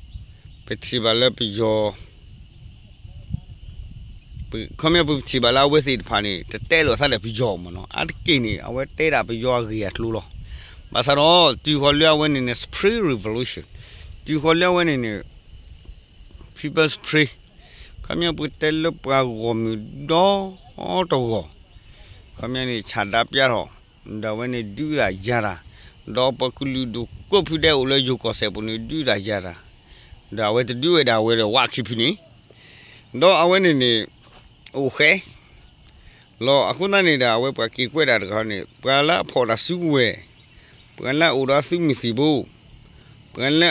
ပထံၣ်ဘၣ်လၢပယီၤ ခီပညီ ပထံၣ်ဘၣ်လၢအဝဲသ့ၣ်တဖၣ်န့ၣ် တတဲလိာ်အသးဒီးပယီၤမ့ၢ်နီၤ, အါတက့ၢ်န့ၣ် အဝဲတဲဒၣ်ပယီၤအဂ့ၢ်အကျိၤလီၤ. ဘၣ်ဆၣ်ဒီး တုၤဃီၤလၢအဝဲန့ၣ်န့ၣ် Spring Revolution, တုၤဃီၤလၢအဝဲန့ၣ်န့ၣ် People's Spring, ခီပညီ ပကတဲလၢပှၤဂီၢ်မုၢ်ဒီတဂီၢ် ခီပညီန့ၣ် ဆန္ဒပြထီၣ် ဒီးအဝဲန့ၣ်ဒုးတၢ်ယၤတၢ်, ဒီးပှၤကလုာ်ဒူၣ်ကိးဖုဒဲးအိၣ်လၢယိၤကီၢ်စဲၣ်ပူၤန့ၣ် ဒုးတၢ်ယၤတၢ်, ဒီးအဝဲတဒုးဝဲဒၣ်ဝဲဒီးဝးခံဖုန့ၣ်, ဒီးအဝဲန့ၣ်န့ၣ် အိၣ်ဃဲလီၤ. အဃိသတးန့ၣ်ဒီး အဝဲပှၤက့ၤကွဲးတၢ်တဂၤန့ၣ် ပှၤလၢအဖီၣ်တၢ်စုကဝဲၤ, ပှၤလၢ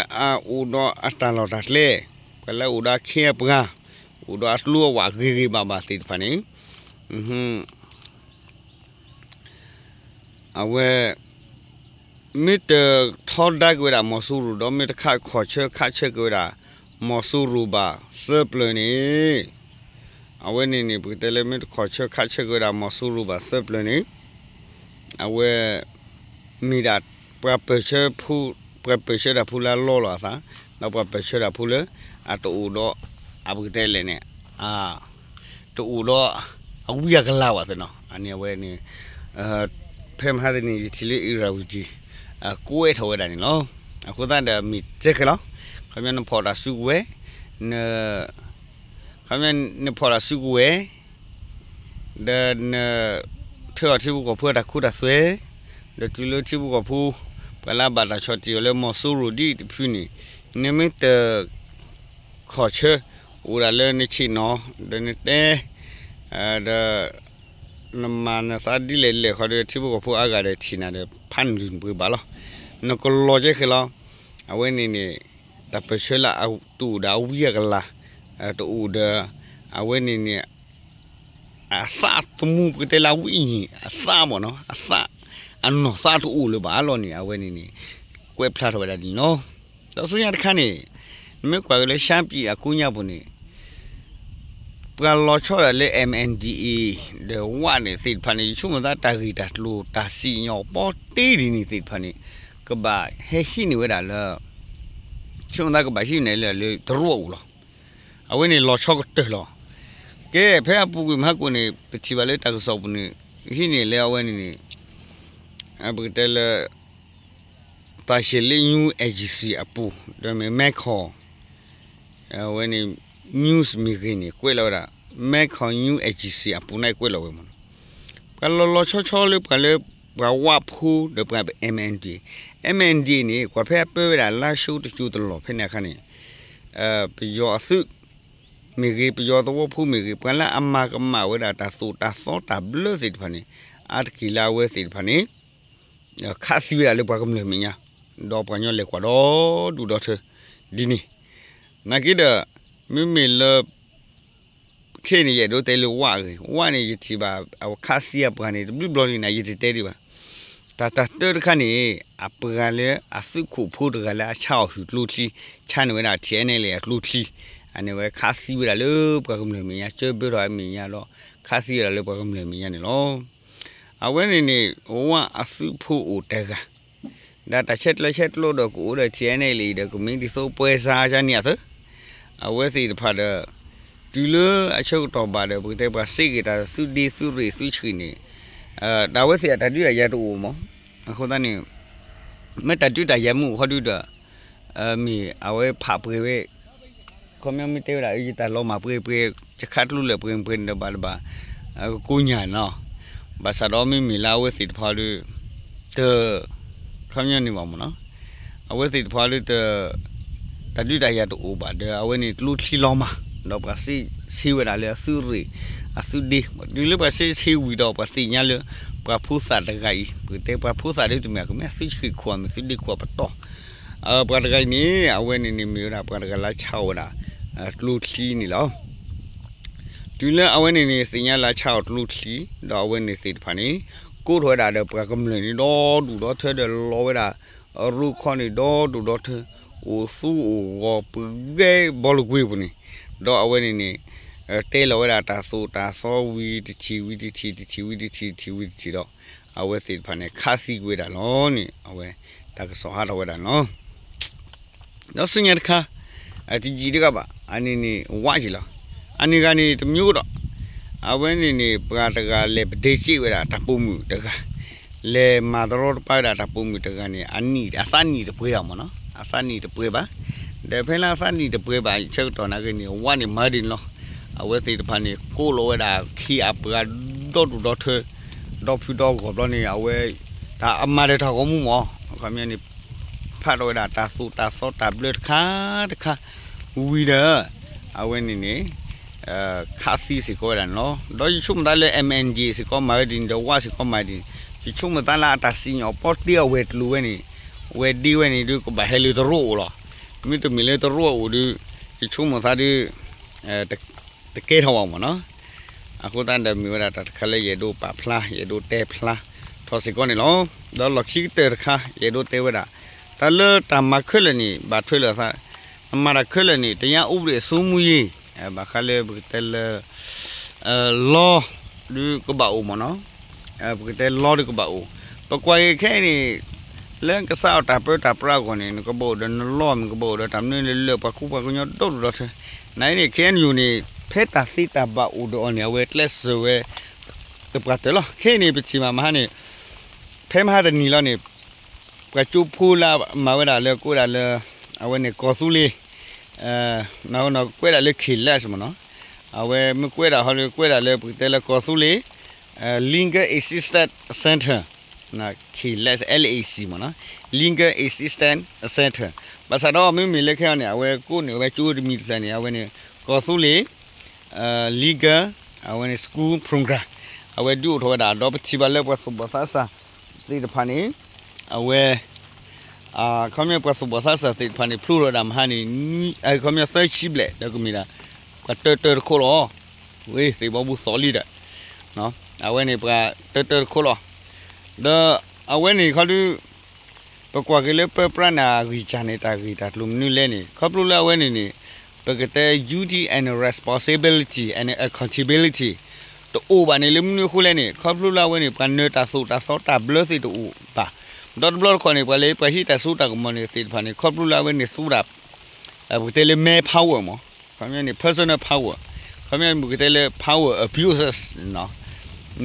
အအိၣ်ဒီးအသုးမုၢ်သံၣ်ဘိ, ပှၤလၢအအိၣ်ဒီးအတၢ်လီၢ်တၢ်ကျဲ, ပှၤလၢအအိၣ်ဒီးအခ့အပှၤ, အိၣ်ဒီးအကျိအဝးဂ့ၤဂ့ၤဘၣ်ဘၣ်သ့ၣ်တဖၣ်န့ၣ် အဝဲ မ့ၢ်တထီဒါက့ၤဝဲဒၣ်မီၤစိရိၤဒီး မ့ၢ်တခးခီၣ်ဆၢခးဆၢက့ၤဝဲဒၣ် မီၤစိရိၤဘၣ်သၢပျၢၤန့ၣ်, အဝဲန့ၣ်န့ၣ် ပကတဲလၢ မ့ၢ်တခီၣ်ဆၢခးဆၢက့ၤဝဲဒၣ်မီၤစိရိၤဘၣ်သၢပျၢၤန့ၣ်, အဝဲ မ့ၢ်ဒၣ် ပှၤပၢၢ်ဆၢဖိ, ပှၤပၢၢ်ဆၢတၢ်ဖိလၢအလီလီၤအသး, ဒီးပှၤပၢၢ်ဆၢတၢ်ဖိလၢ အတအိၣ်ဒီး အပကတဲလဲၣ်န့ၣ် တအိၣ်ဒီး အဝံအကလၤဘၣ်သ့ၣ်နီၤ, အန့ၣ်အဝဲန့ၣ် ဖဲမဟါတနံၤ ယထံၣ်လၢ Irrawaddy ကွဲးထီၣ်ဝဲဒၣ်န့ၣ်လီၤ. အဃိသတးဒီး မ့ၢ်တဲခဲလီၤ, ခီပညီနဖီၣ်တၢ်စုကဝဲၤ, န ခီပညီနဖီၣ်တၢ်စုကဝဲၤ ဒီးန ထၢအီၤထံဖိကီၢ်ဖိအတၢ်ခိတၢ်သွဲ, ဒီးတုၤလၢထံဖိကီၢ်ဖိ ပှၤလၢအဘၣ်တၢ်ဆီၣ်တံၢ်အီၤလၢမီၤစိရိၤဒ်တဖုန့ၣ်, နမ့ၢ်တ ခီၣ်ဆၢ အိၣ်ဒၣ်လၢနဆ့ၣ်နီၤ ဒီးနတဲ ဒီး နမၤနသးဒ်လဲၣ်လဲၣ်ဃီဒီး ထံဖိကီၢ်ဖိအါဂၤဒီးထံၣ်နၤဒီး ဖးနုာ်နပှ့ၤဘၣ်လီၤ. နကလီၤကဲခဲလီၤ. အဝဲန့ၣ်န့ၣ် တၢ်ပၢၢ်ဆၢလၢအတအိၣ်ဒီးအဝံအကလၤ တအိၣ်ဒီး အဝဲန့ၣ်န့ၣ် အသးသမူ ပကတဲလၢအဝံအံၤ အသးမ့ၢ်နီၤ အသး အနီၢ်သးတအိၣ်လၢၤဘၣ်လီၤန့ၣ် အဝဲန့ၣ်န့ၣ် ကွဲးဖျါထီၣ်ဝဲဒၣ်န့ၣ်လီၤ. ဒီးဆူညါတခါန့ၣ် နမ့ၢ်ကွၢ်က့ၤလၢ ရှမ်းပြည် အကိးညါပူၤန့ၣ် ပှၤလီၤဆီဒၣ်လၢ M N D A ဒီးဝးန့ၣ်သ့ၣ်တဖၣ်န့ၣ် ယဆိကမိၣ်သးတၢ်ဂ့ၢ်တၢ်ကျိၤတၢ်စံၣ်ညီၣ်ပီတ့ဒ်န့ၣ်သ့ၣ်တဖၣ်န့ၣ် ကဘၣ်ဟဲဟံးန့ၢ်ဝဲဒၣ်လၢ ဆိကမိၣ်သးကဘၣ်ဟံးန့ၢ်လၢ လၢတရူးအအိၣ်လီၤ. အဝဲန့ၣ်လီၤဆီကတၢၢ်လီၤ. ကဲ ဖဲအပူၤကွံာ်မဟါကိၣ်န့ၣ် ပထံၣ်ဘၣ်လၢတၢ်ကစီၣ်ပူၤန့ၣ် ဟံးန့ၢ်လၢအဝဲန့ၣ်န့ၣ် ပကတဲလၢ တၢ်ရှေ့လ့ news agency အပူၤ ဒီးမ့ၢ် Mekong အဝဲန့ၣ် news မ့ၢ်ဂ့ၤန့ၣ် ကွဲးလီၤဝဲဒၣ် Mekong news agency အပူၤန့ၣ်ကွဲးလီၤဝဲမ့ၢ်နီၤ. ပှၤလီၤလီၤဆီဆီလၢပှၤလၢ ပှၤဝးဖိဒီးပှၤ M N D A, M N D A န့ၣ် ကွၢ်ဖဲအပၢဝဲဒၣ်လါၡိတစိၤတလီၢ်ဖဲန့ၣ်အခါန့ၣ် ပယီၤအသုးမ့ၢ်ဂ့ၤ ပယီၤသဝီဖိမ့ၢ်ဂ့ၤ ပှၤလၢအမၤကမၣ်ဝဲဒၣ်တၢ်သိၣ်တၢ်သီတၢ်ဘျၢသ့ၣ်တဖၣ်န့ၣ် အါတက့ၢ်လၢအဝဲသ့ၣ်တဖၣ်န့ၣ် ခးသံဝဲဒၣ်လၢပှၤကမျၢၢ်မဲာ်ညါ ဒီးပှၤကညီလဲၤကွၢ်ဒီဒူၣ်ဒီထၢ ဒ်န့ၣ် နာ်က့ဒီး မ့မ့ၢ်လၢ ခဲအံၤန့ၣ် ယအဲၣ်ဒိးတဲလၢဝးအဂ့ၢ်, ဝးန့ၣ် ယထံၣ်ဘၣ် အဝဲခးသံအပှၤန့ၣ် တဘျုးဘျီလံန့ၣ် ယတတဲဒံးဘၣ်. တၢ်တၢ်တၢတခါန့ၣ် အပှၤလၢအသုးခိၣ်ဖိတဂၤလၢအဆါအီၤဟုၣ်ကျိချံ, ဆါန့ၢ်ဝဲဒၣ် T N L A အကျိချံ, အန့ၣ်ဝဲခးသံဝဲဒၣ်လၢပှၤကမျၢၢ်မဲာ်ညါ, ကၢဘၢထီၣ်အမဲာ်ညါဒီး ခးသံဝဲဒၣ်လၢပှၤကမျၢၢ်မဲာ်ညါန့ၣ်လီၤ. အဝဲန့ၣ်န့ၣ် ဝးအသုးဖိအိၣ်တဂၤ ဒီးတၢ်ဆဲးကျၢဆဲးကျိးဒီးကအိၣ်ဒီး T N L A ဒီးကမ့ၢ်ဒ်သိးပှဲၤစါကန့ၣ်အသိး, အဝဲသ့ၣ်တဖၣ်ဒီး တုၤလၢအဆၢကတီၢ်ဘၣ်ဒီး ပကတဲပှၤစ့က့ၤတၢ်သုးဒ့သုးရ့ၣ်သုးဆှံၣ်န့ၣ် တၢ်ဝဲသ့ၣ်အတၢ်ဒုးတၢ်ယၤတအိၣ်မး. အဃိသတးန့ၣ် မ့ၢ်တၢ်ဒုးတၢ်ယၤမ့ၢ်အိၣ်ခီဒုဒီး မ့ၢ်အဝဲဖးပှဲၤဝဲ ခီပညီမ့ၢ်တဲဝဲဒၣ် ယတၢ်လီၤမၢ်ပှဲၤပှဲၤ ယခးကျိလၢာ်ပှဲၤပှဲၤန့ၣ်ဒီးဘၣ်တဘၣ် ကကိညၢ်နီၤ. ဘၣ်ဆၣ်ဒီးမ့မ့ၢ်လၢအဝဲသ့ၣ်တဖၣ်ဒီး တ ခီပညီန့ၣ်ဘၣ်မ့ၢ်နီၤ အဝဲသ့ၣ်တဖၣ်ဒီးတ တၢ်ဒုးတၢ်ယၤတအိၣ်ဘၣ်ဒီး အဝဲန့ၣ်ကျိချံလီၤမၢ် ဒီးပှၤစ့ဆ့ဝဲဒၣ်လၢအသုးရ့ၣ် အသုးဒ့ တုၤလၢပှၤစ့ဆ့ဝံၤဒီး ပှၤသ့ၣ်ညါလၢ ပှၤဖိသၣ်တဂၤအံၤ ပကတဲပှၤဖိသၣ်ဒီးတမ့ၢ် ကမ့ၢ်သုးဆှံၣ်ခိၣ် မ့ၢ်သုးဒ့ခိၣ်အပတီၢ် ပှၤတဂၤအံၤန့ၣ် အဝဲန့ၣ်န့ၣ်မ့ၢ်ဝဲဒၣ်ပှၤတဂၤလၢဆါအီၣ်ဝဲဒၣ် ကျိချံန့ၣ်လီၤ. တုၤလၢအဝဲန့ၣ်န့ၣ် သ့ၣ်ညါလၢဆါအီၣ်ကျိချံ ဒီးအဝဲန့ၣ်သ့ၣ်တဖၣ်န့ၣ် ကိးထီၣ်ဝဲဒၣ်ဒီးပှၤကမျၢၢ်န့ၣ် ဒီဒူၣ်ဒီထၢဒီးလီၤဝဲဒၣ် အရိခီန့ၣ် ဒီဒူၣ်ဒီထၢ အိၣ်သူအိၣ်ဂီၤ ပဂဲၤဘီလကွ့ပူၤန့ၣ် ဒီးအဝဲန့ၣ်န့ၣ် တဲလီၤဝဲဒၣ်တၢ်သိၣ်တၢ်သီဝံၤတထံၣ်ဝံၤတထံၣ် တထံၣ်ဝံၤတထံၣ် တထံၣ်ဝံၤတထံၣ်ဒီး အဝဲသ့ၣ်တဖၣ်န့ၣ် ခးသံကွံာ်ဝဲဒၣ်လီၤန့ၣ် အဝဲတၢ်ကစီၣ်ဟးထီၣ်ဝဲဒၣ်န့ၣ်လီၤ. ဒီးဆူညါတခါ အတယံာ်တဂၤဘၣ် အန့ၣ်န့ၣ်ဝးက့ၤလီၤ. အန့ၣ်ဂၤန့ၣ်တမံၤအိၣ်ဒီး အဝဲန့ၣ်န့ၣ် ပှၤတဂၤလဲၤပဒဲစ့ၣ်ဝဲဒၣ်တၢ်ပိာ်မုၣ်တဂၤ လဲၤမၤတရီတပါဝဲဒၣ်တၢ်ပိာ်မုၣ်တဂၤန့ၣ် အနံၣ် အသးနံၣ်တပှဲၤအီၤမ့ၢ်နီၤ အသးနံၣ်တပှဲၤဘၣ်. ဒီးဖဲလၢအသးနံၣ်တပှဲၤဘၣ် ဆၢကတီၢ်နာ်က့န့ၣ် ဝးန့ၣ်မၤဒ်န့ၣ်လီၤ. အဝဲသ့ၣ်တဖၣ်န့ၣ် ကိးလီၤဝဲဒၣ်ခ့အပှၤဒီဒူၣ်ဒီထၢ ဒီဖုဒီဂီၢ်ဘျီန့ၣ် အဝဲ တၢ်အမၤဒီးတၢ်ဂီၤမူမ့ၢ် အခီပညီန့ၣ် ဖးထီၣ်ဝဲဒၣ်တၢ်သိၣ်တၢ်သီတၢ်ဘျၢတခါတခါ ဝံၤဒီး အဝဲန့ၣ်န့ၣ် ခးသံစ့ၢ်ကီးဝဲဒၣ်န့ၣ်လီၤ. ဒီးယဆိကမိၣ်သးလၢ M N J စ့ၢ်ကီးမၤဝဲဒ်န့ၣ် ဒီးဝးစ့ၢ်ကီးမၤဒ်န့ၣ် ယဆိကမိၣ်သးလၢအတၢ်စံၣ်ညီၣ်ပီတ့အဝဲၤကျိၤဝဲန့ၣ် ဝဲၤဒ့ဝဲန့ၣ်ဒုးကဘၣ်ဟဲလၢတရူးအိၣ်လီၤ. မ့တမ့ၢ်လၢတရူးအိၣ်ဒီး ယဆိကမိၣ်သးဒုး တကဲထီၣ်ဘၣ်မ့ၢ်နီၤ. အဃိသတးဒီးမ့ၢ်ဝဲဒၣ်တၢ်တခါလၢယအဲၣ်ဒိးပာ်ဖျါ ယအဲၣ်ဒိးတဲဖျါထီၣ်စ့ၢ်ကီးန့ၣ်လီၤ. ဒီးလီၢ်ခံကတၢၢ်တခါ ယအဲၣ်ဒိးတဲဝဲဒၣ် တၢ်လၢတၢ်မၤခဲလၢာ်န့ၣ် ဘၣ်ထွဲလိာ်သး နမၤတၢ်ခဲလၢာ်န့ၣ် တရားဥပဒေစိုးမိုးရေး ဘၣ်ဃးလၢပကတဲလၢ law ဒုးကဘၣ်အိၣ်မ့ၢ်နီၤ. ပကတဲ law ဒုးကဘၣ်အိၣ် ပကွၢ်က့ၤခဲအံၤန့ၣ် လၢကစးအီၣ်တၢ်ပၢတၢ်ပြးအဂီၢ်န့ၣ် နကဘၣ်အိၣ်ဒီးန law မ့ၢ် ကဘၣ်အိၣ်ဒီးတၢ်မနုၤလဲၣ်လဲၣ် ပှၤကူပှၤကညီဒီဒူၣ်ဒီထၢ နာ်အံၤန့ၣ် K N U န့ၣ် ဖဲတၢ်သ့တၢ်ဘၣ်အိၣ်ဒီးအီၤန့ၣ် အဝဲကျဲးစၢးဝဲ တပှၢ်တၢၢ်လီၤ. ခဲအံၤန့ၣ် ပထံၣ်ဘၣ်မဟါန့ၣ် ဖဲမဟါတနံၤလီၤန့ၣ် ပှၤကၠိဖိလၢမၤဝဲဒၣ်လၢ ကွဲးဒၣ်လၢ အဝဲန့ၣ်ကီၢ်သူလ့ၤ ကွဲးဒၣ်လၢ K L A S မ့ၢ်နီၤ. အဝဲမ့ၢ်ကွဲးဒၣ်ဟီဒီး ကွဲးဒၣ်လၢပကတဲလၢကီၢ်သူလ့ၤ Legal Assistance Center, K L A S, L A C မ့ၢ်နီၤ, Legal Assistance Center. ဘၣ်ဆၣ်ဒီးမ့မ့ၢ်လၢခဲအံၤန့ၣ် အဝဲကိးန့ၢ်ဝဲကၠိတမံၤတဖျၢၣ်န့ၣ် အဝဲန့ၣ် ကီၢ်သူလ့ၤ Legal အဝဲန့ၣ် School Program အဝဲဒုးအိၣ်ထီၣ်ဝဲဒၣ် ဒီးပထံၣ်ဘၣ်လၢပှၤသူၣ်ဘီၣ်သးစၢ်သ့ၣ်တဖၣ်န့ၣ် အဝဲ ခီပညီပှၤသူၣ်ဘီၣ်သးစၢ်သ့ၣ်တဖၣ်န့ၣ် ဖျိထီၣ်ဝဲဒၣ်မဟါန့ၣ် ခီပညီသၢဆံဘျဲၣ် ဒီးကမ့ၢ်ဒၣ် ပှၤတၢတၢတခိၣ်လီၤ. ဝဲသ့ၣ်ဘီဘူၣ်သီလံဒီး အဝဲန့ၣ်ပှၤတၢတၢတခိၣ်လီၤ. ဒီးအဝဲန့ၣ်ခီဒုး ပကွၢ်က့ၤလၢပၢပြးန့ၣ်အဂံၢ်စၢ်န့ၣ် တၢ်ဂ့ၢ်တၢ်ကျိၤမနုၤလဲၣ်န့ၣ် ခီဖျိလၢအဝဲန့ၣ်န့ၣ် ပကတဲ duty and responsibility and accountability တအိၣ်ဘၣ်န့ၣ် လၢမနုၤအဃိလဲၣ်န့ၣ် ခီဖျိလၢအဝဲန့ၣ် ပှၤနၢၤတၢ်သိၣ်တၢ်သီတၢ်ဘျၢသ့ၣ်တအိၣ်ဘၣ်. ဒီးတဘျီတခီၣ်န့ၣ် ပှၤလၢပှၤဟံးတၢ်စိတၢ်ကမီၤန့ၣ်သ့ၣ်တဖၣ်န့ၣ် ခီဖျိလၢအဝဲန့ၣ်သူဒၣ် ပကတဲလၢ manpower မ့ၢ် ခီပညီန့ၣ် personal power ခီပညီန့ၣ် ပကတဲလၢ power abusers မ့ၢ်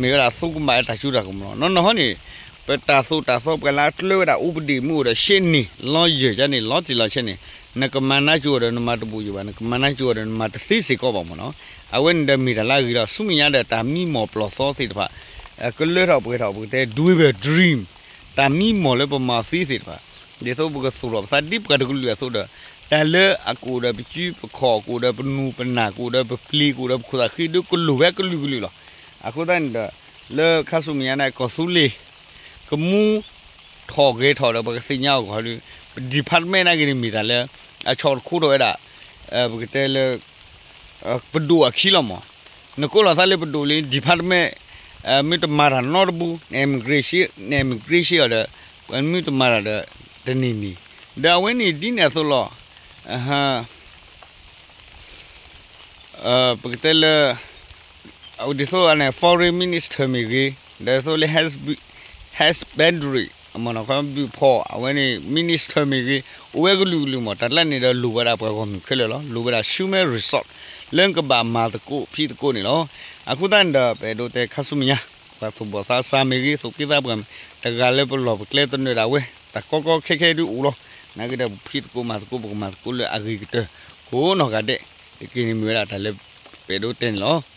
ဝဲဒၣ်သူကမၣ်တၢ်စိတၢ်ကမီၤလီၤ. နီၢ်နီၢ်ဟီန့ၣ် ပတၢ်သိၣ်တၢ်သီပှၤလၢအကျၢၤဝဲဒၣ် ဥပဒေမ့ၢ်အိၣ်ဒီး ရှေ့နေ lawyer ယန့ၣ် လီၤတံၢ်လီၤဆဲးန့ၣ် နကမၤနၢၤကၠိဒီး နမၤတဘူၣ်ယံၤဘၣ် နကမၤနၢၤကၠိဒီး နမၤတသ့စ့ၢ်ကီးဘၣ်မ့ၢ်နီၤ. အဝဲန့ၣ်ဒီးမ့ၢ်တၢ်လၢအဂ့ၤလီၤ. ဆူမဲာ်ညါဒီးတၢ်မံမီၢ်ပျီၢ်သီသ့ၣ်တဖၣ် ကလၢထီၣ်ပှဲၤထီၣ် ပကတဲ ဒွဲဘၢၣ် dream တၢ်မံမီၢ်လၢပမၤသ့သ့ၣ်တဖၣ် ဒ်သိးပကသူၣ်ထီၣ်ပသးဒ်ပှၤတကလုာ်အသိးဒီး တၢ်လၢအကအိၣ်ဒီးပစုပခီၣ် ကအိၣ်ဒီးပနူၢ်ပနၢ် ကအိၣ်ဒီးပပျ့ၤ ကအိၣ်ဒီးပခိၣ်သၣ်ဃံဒီးကလိၣ်ဝဲကလုာ်ကလုာ်လီၤ. အဃိသတးန့ၣ်ဒီး လၢခါဆူမဲာ်ညါန့ၣ် ကီၢ်သူလ့ၤ ကမူထီၣ်ဂဲၤထီၣ်ဒီး ပကသ့ၣ်ညါအီၤကီးဒီး ပ department နာ်က့န့ၣ်မ့ၢ်တၢ်လၢ အဆီၣ်တခိထီၣ်ဝဲဒၣ် ပကတဲလၢ ပဒိၣ်အခံလီၤမး. နကိးလီၤသးလၢပဒိၣ်လံ department မ့ၢ်တမၤတၢ်နီတဘူၣ် immigration အီၤဒီး မ့ၢ်တမၤတၢ်ဒီး တန့ၢ်မံၤ ဒီးအဝဲန့ၣ်ဒ်န့ၣ်အသိးလီၤ. ပကတဲလၢ ဒ်သိးန့ၣ် foreign minister မ့ၢ်ဂ့ၤ ဒီးသိးလၢ husbandry မ့ၢ်နီၤ ခီဘုၣ်ဖီၣ် အဝဲန့ၣ် minister မ့ၢ်ဂ့ၤ အိၣ်ဝဲကလုာ်ကလုာ်မး တၢ်ကျါန့ၣ်ဒီးလိၣ်ဝဲဒၣ်ပှၤဂီၢ်မုၢ်ခဲလၢာ်လီၤ. လိၣ်ဝဲဒၣ် human resource လၢကဘၣ်မၤသကိးဖံးသကိးန့ၣ်လီၤ. အဃိသတးန့ၣ်ဒီး ပအဲၣ်ဒိးတဲခါဆူမဲာ်ညါ ပှၤသူၣ်ဘီၣ်သးစၢ်မ့ၢ်ဂ့ၤ သူၣ်က့သးပှၢ်မ့ၢ် တဂၤလၢပလီၢ်ပကျဲတနၢၤဒၣ်ဝဲ တၢ်ကီကီခဲခဲဒုးအိၣ်လီၤ. နာ်က့ဒီး ပဖံးသကိးမၤသကိး ပကမၤသကိးလၢအဂ့ၤကတၢၢ် ကိးနီၢ်ဂၤဒဲး တက့ၢ်န့ၣ်မ့ၢ်ဝဲဒၣ်တၢ်လၢပအဲၣ်ဒိးတဲန့ၣ်လီၤ.